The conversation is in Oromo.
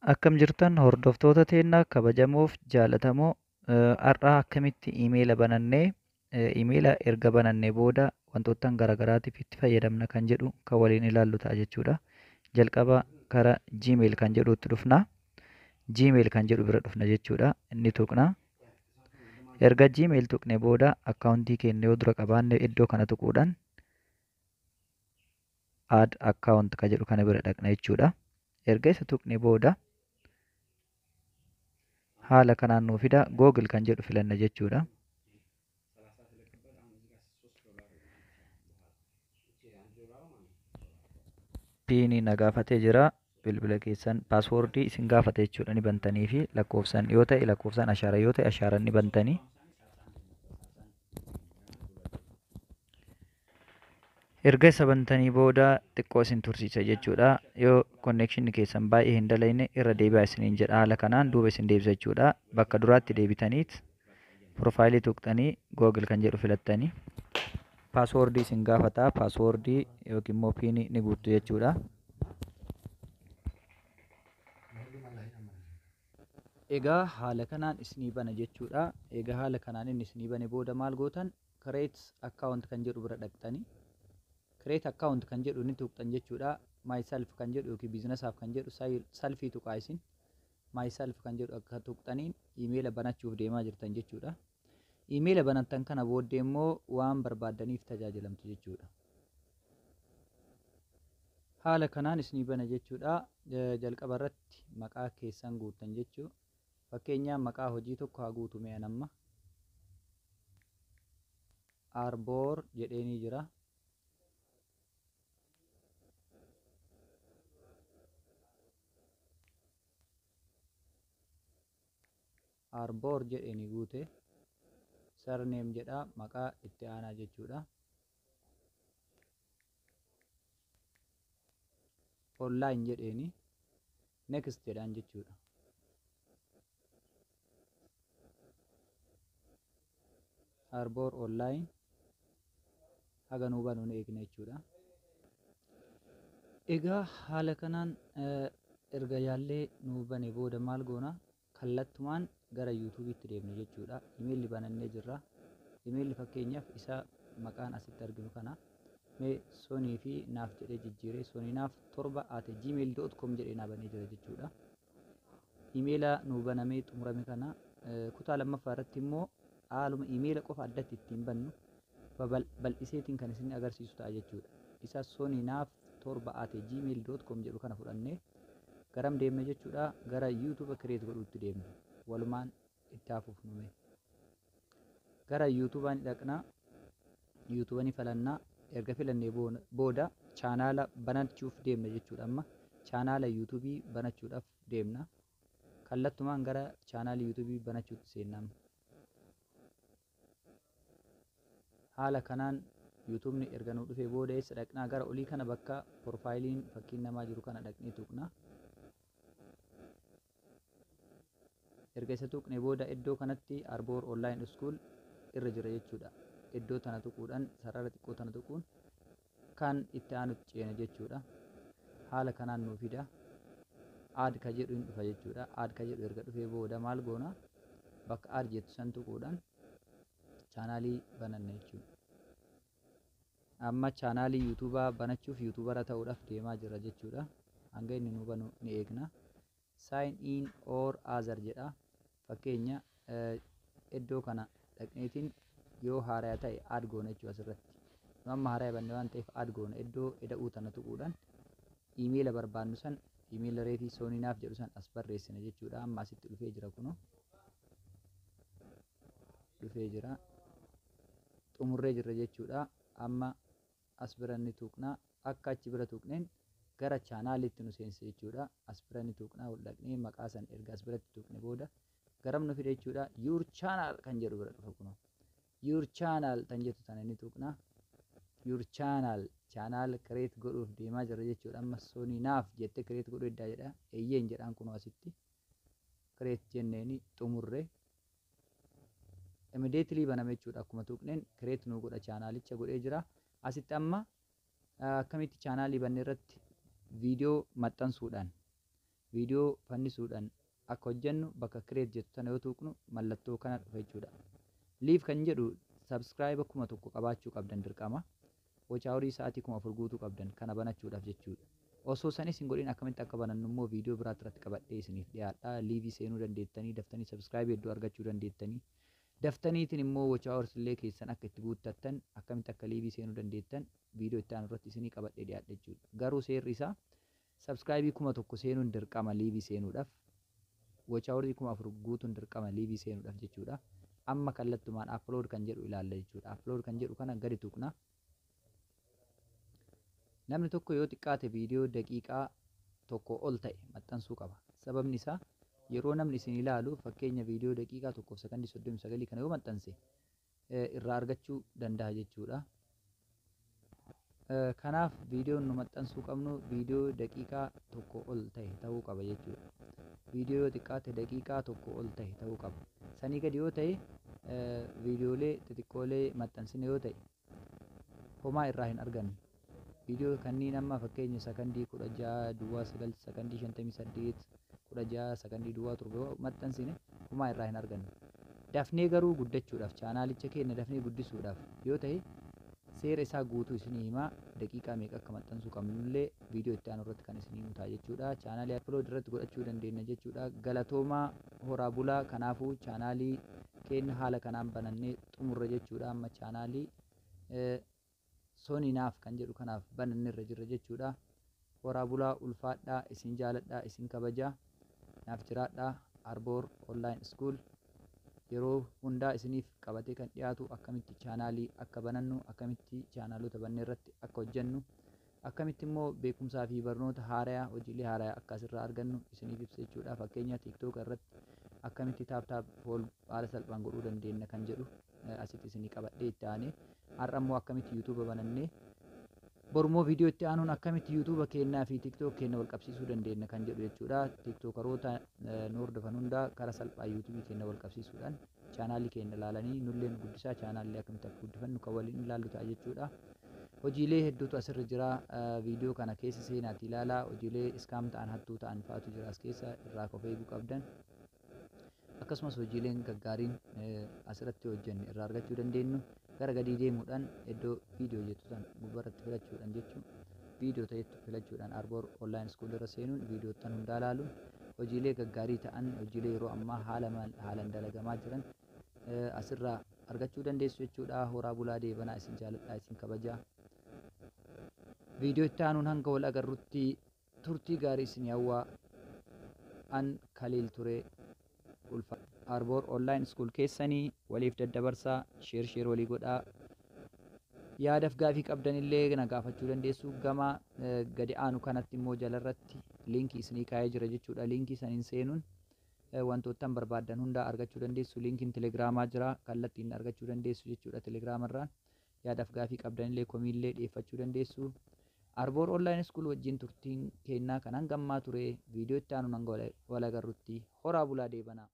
Akkam jirtan hordoftoota teennaa kabajamoof jaalatamoo, har'aa akkamitti iimeela banannee, iimeela erga banannee booda wantoottan garaagaraatiif itti fayyadamna kan jedhu kan waliin ilaallu ta'a jechuudha. Jalqaba kara Gmail kan jedhutti dhufna. Gmail kan jedhu bira dhufna jechuudha. Inni tuqna. Erga Gmail tuqne booda akkaawuntii keenya yoo dura qabaanne iddoo kana tuquudhaan add account kan jedhu kana bira dhaqna jechuudha. Erga isa tuqne booda haala kanaan nuu fida, Google kan jedhu filanna jechuudha. Piinii na gaafatee jira. Bilbila keessan paaswoordii isin gaafate jechuudha, ni bantanii fi lakkoofsaan yoo ta'e lakkoofsaan, ashaara yoo ta'e ashaaraan ni bantanii. Erga isa bantanii booda xiqqoo isin tursiisa jechuudha. Yoo konnekshinni keessan baay'ee hin dalayne irra deebi'aa isiniin jedha. Haala kanaan duuba isin deebisa jechuudha. Bakka duraatti deebitaniit profaayilii tuqxanii Google kan jedhu filattanii paaswoordii isin gaafata. Paaswoordii yookiin immoo piinii ni guuttu jechuudha. Egaa haala kanaan isinii bana jechuudha. Egaa haala kanaan inni isinii bane booda maal gootan? Create account kan jedhu bira dhaqxanii create account kan jedhu ni tuqxan jechuudha. Myself kan jedhu yookiin businessaaf kan jedhu selfii tuqaa isin. Myself kan jedhu akka tuqxaniin iimeela banachuuf deemaa jirtan jechuudha. Iimeela banattan kana booddee immoo waan barbaaddaniif tajaajilamtu jechuudha. Haala kanaan isinii bana jechuudha. Jalqaba irratti maqaa keessan guuttan jechuu. Fakkeenyaaf maqaa hojii tokko haa guutu mee amma. Arboor jedheenii jira. Arboor jedheenii guute. Surname jedha, maqaa itti aanaa jechuudha. Online jedheeni next jedhaan jechuudha. Arboor online haga nuu banu ni eegna jechuudha. Egaa haala kanaan erga yaallee nuu bane booda maal goona? Kallattumaan gara YouTube'itti deemna jechuudha. Imeelli banannee jirra. Imeelli fakkeenyaaf isa maqaan asitti arginu kana. Mee sonii fi naaf jedhee jijjiiree soninaaf 7@gmail.com jedhee naa banee jira jechuudha. Imeela nuu banamee xumurame kana kutaa lammaffaa irratti immoo haaluma imeela qofa addatti ittiin bannu bal'iseetiin kan isin agarsiisu ta'a jechuudha. Isa soninaaf 7@gmail.com jedhu kana fudhannee garam deemna jechuudha? Gara YouTube create godhuutti deemna. Walumaan itti hafuuf nume. Gara YouTube ni dhaqna. YouTube ni filannaa. Erga filannee booda chaanaala banachuuf deemna jechuudha. Amma chaanaala YouTube banachuudhaaf deemna. Kallattumaan gara chaanaala YouTube banachuutti seenna. Haala kanaan YouTube'ni erga nuu dhufee booda eessa dhaqnaa? Gara olii kana bakka profaayiliin fakkiin namaa jiru kana dhaqnee tuqna. Erga isa tuqne booda iddoo kanatti Arboor Online School irra jira jechuudha. Iddoo tana tuquudhaan, sarara xiqqoo tana tuquun kan itti aanutti ceena jechuudha. Haala kanaan nuu fida. Add ka jedhu hin dhufa jechuudha. Add ka jedhu erga dhufee booda maal goona? Bakka add jettu san tuquudhaan chaanaalii bananna jechuudha. Amma chaanaalii yuutuubaa banachuuf yuutuubara ta'uudhaaf deemaa jira jechuudha. Hanga inni nu banu ni eegna. Sign in or other jedha. Fakkeenya iddoo kana dhaqneetiin yoo haaraya ta'e add goona jechuudha asirratti. Nu amma haaraya banne waan ta'eef add goona. Iddoo eda'uu tana tuquudhaan iimeela barbaannu san, iimeela reefii sooninaaf jedhu san as barreessina jechuudha. Amma asitti dhufee jira, kunoo dhufee jira. Xumurree jirra jechuudha. Amma as bira ni tuqna. Akka achi bira tuqneen gara chaanaaliitti nu seensa jechuudha. As bira ni tuqna, ol dhaqnee maqaa san erga as biratti tuqne booda garam nu fide jechuudha? Your channel kan jedhu bira dhufa kunoo. Your channel kan jettu tana ni tuqna. Your channel, chaanaal create godhuuf deemaa jirra jechuudha. Amma soninaaf jettee create godhuu eddaa jedha. Eeyyeen jedhaan, kunoo asitti create jenneeni xumurre. Immediately baname jechuudha. Akkuma tuqneen create nu godha, chaanaalicha godhee jira. Asitti amma akkamitti chaanaalii banne irratti viidiyoo maxxansuudhaan Viidiyoo fannisuudhaan akka hojjennu bakka create jettu tana yoo tuqnu mallattoo kana dhufa jechuudha. Live kan jedhu subscribe 1000 qabaachuu qabdan dirqama. Watch hourii sa'aatii 4000 guutuu qabdan kana banachuudhaaf jechuudha. Osoo sanis hin godhin akkamitti akka banannu immoo viidiyoo biraatti irratti qabadhee isiniif dhiyaadha. Liveii seenuu dandeettanii, daftanii subscribe hedduu argachuu dandeettanii, daftaniitiin immoo watch hours illee keessan akka itti guuttattan, akkamitti akka liveii seenuu dandeettan viidiyoo itti aanu irratti isinii qabadhee dhiyaadha jechuudha. Garuu seerri isaa subscribe 1000 seenuun dirqama liveii seenuudhaaf. Watch hourii 4000 guutuun dirqama liveii seenuudhaaf jechuudha. Amma kallattumaan upload kan jedhu ilaalla jechuudha. Upload kan jedhu kana gadi tuqna. Namni tokko yoo xiqqaate viidiyoo daqiiqaa 1 ol ta'e maxxansuu qaba. Sababni isaa yeroo namni isin ilaalu, fakkeenya viidiyoo daqiiqaa 1f sakandii 39 kana yoo maxxanse irraa argachuu danda'a jechuudha. Kanaaf viidiyoon nu maxxansuu qabnu viidiyoo daqiiqaa 1 ol ta'e ta'uu qaba jechuudha. Viidiyoo yoo xiqqaate daqiiqaa 1 ol ta'e ta'uu qaba. Sanii gadi yoo ta'e, viidiyoolee xixiqqoolee maxxansine yoo ta'e, homaa irraa hin argannu. Viidiyoo kanneen amma fakkeenya sakandii 16.09, sakandii 58, 16 sakandii 07 maxxansine homaa irraa hin argannu. Dafnee garuu guddachuudhaaf, chaanaalicha keenya dafnee guddisuudhaaf yoo ta'e, seera isaa guutuu isinii himaa, daqiiqaa meeqa akka maxxansuu qabnullee viidiyoo itti aanu irratti kan isinii himu ta'a jechuudha. Chaanaalii upload irratti godhachuu dandeenya jechuudha. Galatoomaa, horaa bulaa. Kanaafuu chaanaalii keenya haala kanaan banannee xumurra jechuudha. Amma chaanaalii Soninaaf kan jedhu kanaaf bananneerra jirra jechuudha. Horaa bulaa, ulfaadhaa, isin jaaladhaa, isin kabajaa, naaf jiraadhaa. Arboor Online School yeroo hundaa isiniif qabatee kan dhiyaatu akkamitti chaanaalii akka banannu, akkamitti chaanaalota bannee irratti akka hojjennu, akkamitti immoo beekumsaa fi barnoota haarayaa, hojiilee haarayaa akka asirraa argannu isiniif ibsa jechuudha. Fakkeenya TikTok irratti akkamitti tap tap poll haala salphaan godhuu dandeenya kan jedhu asitti isinii qabadhee itti aanee, har'a immoo akkamitti YouTube banannee, borummoo viidiyoo itti aanuun akkamitti YouTube keenyaa fi TikTok keenya wal qabsiisuu dandeenya kan jedhu jechuudha. TikTokaroota nu hordofan hundaa karaa salphaa YouTube keenya wal qabsiisuudhaan chaanaalii keenya ilaalanii nullee nu guddisaa, chaanaalii akkamitti akka guddifannu kan waliin ilaallu ta'a jechuudha. Hojiilee hedduutu asirra jira. Viidiyoo kana keessa seenaati ilaalaa. Hojiilee scam ta'an, hattuu ta'an fa'atu jira as keessa, irraa of eeguu qabdan. Akkasumas hojiileen gaggaariin asirratti hojjenne irraa argachuu dandeenyu gara gadii deemuudhaan iddoo viidiyoo jettu tan gubbaarratti filachuudhaan jechuun, viidiyoo ta'etti filachuudhaan Arboor Online School irra seenuun viidiyoottan hundaa ilaaluun hojiilee gaggaarii ta'an, hojiilee yeroo ammaa haala haalaan dalagamaa jiran asirraa argachuu dandeessu jechuudha. Horaa bulaa deebanaa, isin jaaladhaa, isin kabajaa. Viidiyoo itti aanuun hanga wal agarrutti turtii gaarii isin hawwaa. An Kaliil ture, ulfa. Arboor Online School keessanii waliif daddabarsaa, share share walii godhaa. Yaadaf gaafii qabdanillee na gaafachuu dandeessu. Gama gadi aanu kanatti immoo jalarratti linkii isinii kaa'ee jira jechuudha. Linkii saniin seenuun wantoottan barbaaddan hundaa argachuu dandeessu. Linkiin Telegraamaa jira, kallattiin argachuu dandeessu jechuudha. Telegraamarraan yaadaf gaafii qabdanillee, komiillee dhiyeeffachuu dandeessu. Arboor Online School wajjin turtiin kennaa kan hangammaa ture. Viidiyoo itti aanuun hanga wal agarrutti horaa bulaa deebanaa.